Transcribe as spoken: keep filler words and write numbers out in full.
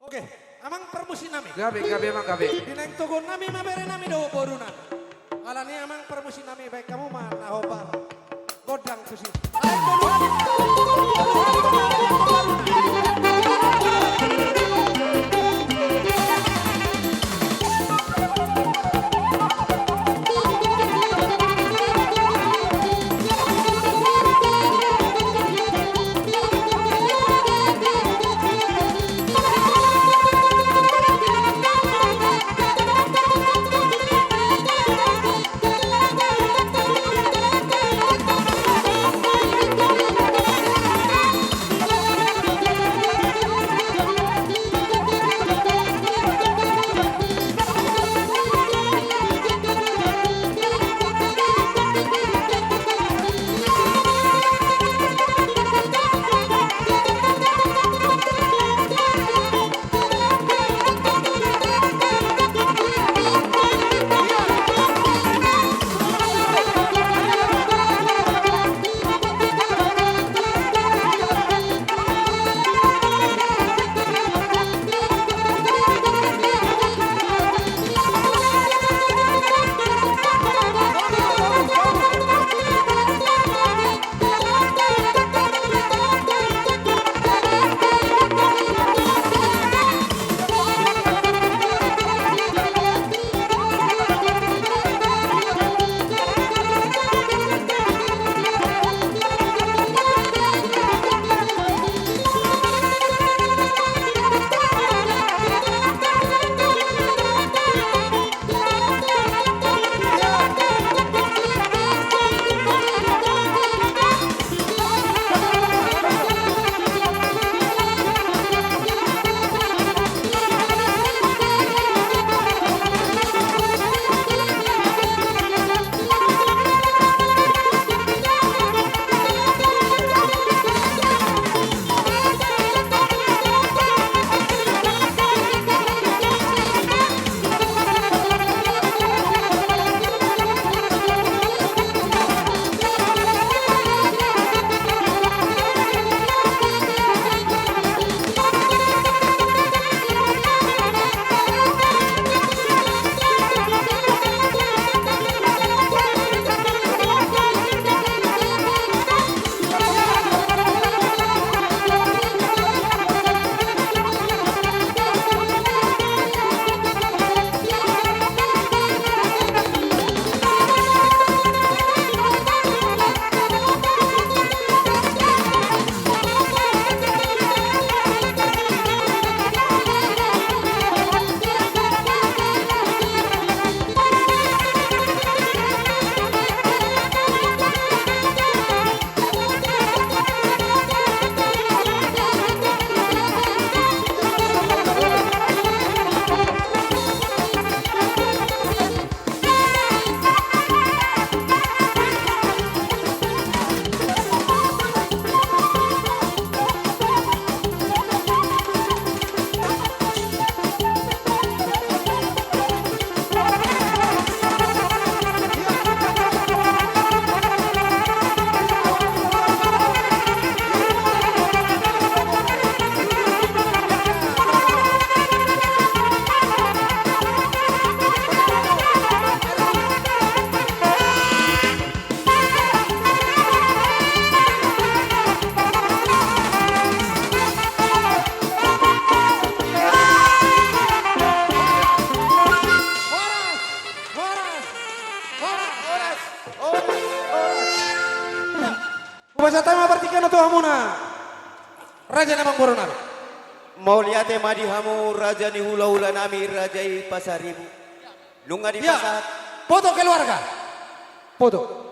Oke, amang parmusiknami. Gabe, gabe, amang, gabe. Di naeng togunnami ma berenami dohot borunami. Alani i, amang parmusiknami, baen hamu ma na hombar gondang tusi. Horas, horas, horas. Horas, horas, horas. Hupasahat hami ma partingkian on tu hamuna, raja ni amangboru nami. Mauliate ma di hamu raja ni hulahula nami, raja i Pasaribu. Nunga dipasahat. Foto keluarga. Foto.